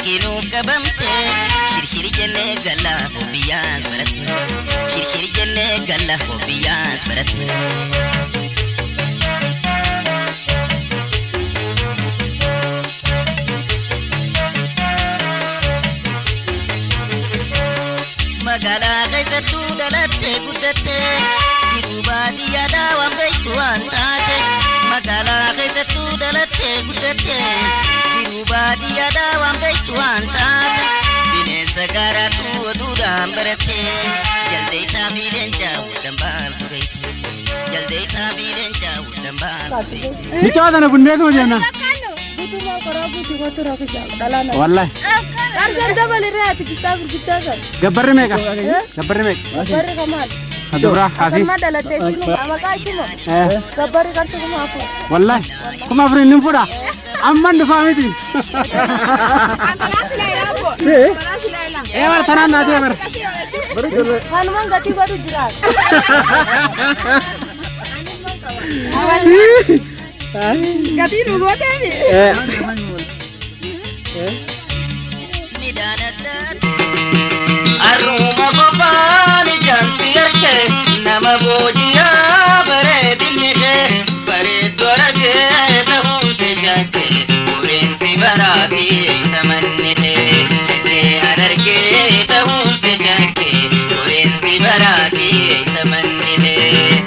Silkiinuuf qabamte shirshiri jennee galla hobbiyyaas baratte. Shirshiri jennee galla hobbiyyaas baratte. Magaalaa keessattuu dhalattee guddatte jiruu baadiyyaadhaa waan beektu waan taate. Magaalaa keessattuu dhalattee guddatte jiruu baadiyyaadhaa waan beektu waan taate. Bineensa gaaraatu oduudhaan baratte jaldeessaa fi leencaa waldaan baamtu beekte. Jaldeessaa fi leencaa waldaan baamtu beekte. Micaa tana bunneetuma jenna. Guutummaa karaa guutuu kottu rakkisa dhalaan. Wallahi. Qarshan dabalirraa ati kistaa gurguddaa sana. Gabbarri meeqa? Gabbarri meeqa? Gabbarri kamaal? Dubraa asii. Akkanuma dhalattee isinu maqaa isimo. Gabbarri qarshii 4000. Wallahi. 4000 nin fudha. Amman dhufaa miti. Ee bara tanaan naatee bara. Kanumaan gatii godhu jiraata. Gatii nu gooteemi. Midhaan adda Arruma qofaan ijaan si arge nama booji'aa bareedinni kee bareedduu argee ta'uu si shakke ureensi baraatii isa manni kee shakkee harargee ta'uu si shakke ureensi baraatii isa manni kee.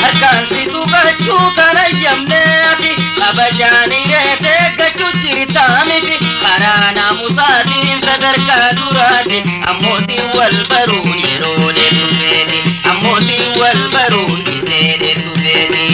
Harkaan si tuqachuu kana yamneeti kabajaan hireetee gachuu jirtaa miti karaa naamusaatiin sadarkaa duraati ammoo si wal baruun yeroo dheertu feeti ammoo si wal baruun isee dheertu feeti.